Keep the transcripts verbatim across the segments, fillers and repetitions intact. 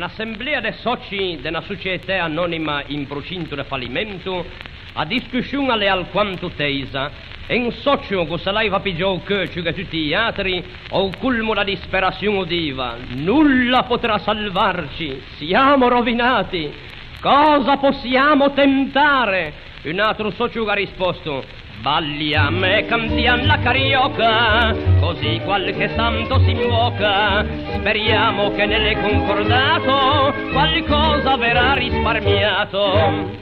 Un'assemblea de sòci de na societæ anònima in procinto de falimento, a discussion a l'é alquanto teisa, e un sòcio ch'o se l'aiva pigiâ o cheu ciù che tutti i atri, a-o colmo da disperassion o diva: «Nulla potrà salvarci, siamo rovinati! Cosa possiamo tentare?» Un atro sòcio o gh'à rispòsto: «Balliam e cantiam la cariòca, così qualche santo s'invoca, speriamo che nel concordato qualcosa verrà risparmiato.»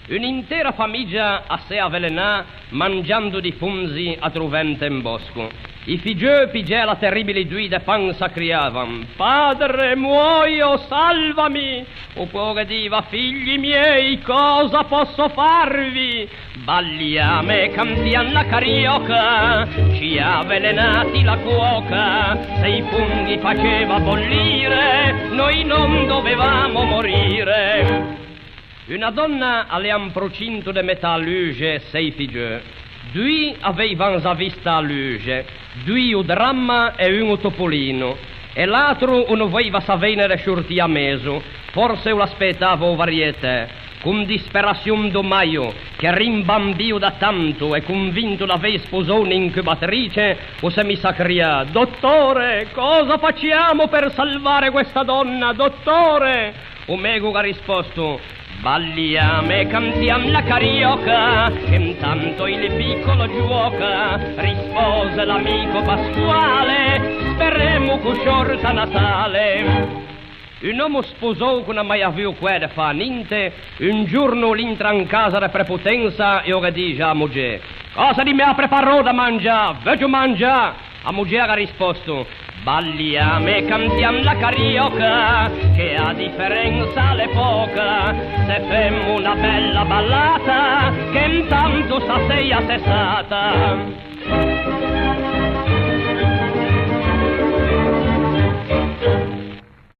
Un'intera famigia a s'é avelenà mangiando di funzi a trovente in bosco. I figgeu, pigiæ la terribile doî de pansa, a criavan: «Padre, muoio, salvami!» O cheu o ghe diva: «Figli miei, cosa posso farvi?» «Balliam e cantiam la cariòca, ci ha avvelenati la cuoca, se i funghi faceva bollire, noi non dovevamo morire.» Una dònna a l'ea in procinto de metâ a luxe sei figgeu. Doî a veivan za vista a luxe, doî o dramma e un o topolino, e l'atro o no voeiva savene de sciortî a mezo, forse o l'aspeetava o varietæ. Con disperassion do maio, che rimbambio da tanto e convinto d'avei sposou un'incubatrice, o s'é miso a criâ: «Dottore, cosa facciamo per salvare questa donna, dottore?» O mego o gh'à rispòsto: «Balliam e cantiam la cariòca, che intanto il piccolo giuoca», rispose l'amico Pasquale, «speremo ch'o sciorta Natale.» Un òmo sposou ch'o n'à mai avuo coæ de fâ ninte, un giorno o l'intra in casa de prepotensa e o ghe dixe a-a mogê: «Còsa ti me à preparou da mangiâ? Veuggio mangiâ!» A mogê a gh'à rispòsto: «Balliam e cantiam la cariòca, che a diferensa a l'é pòca, se femmo na bella ballata, che intanto stasea se sata.»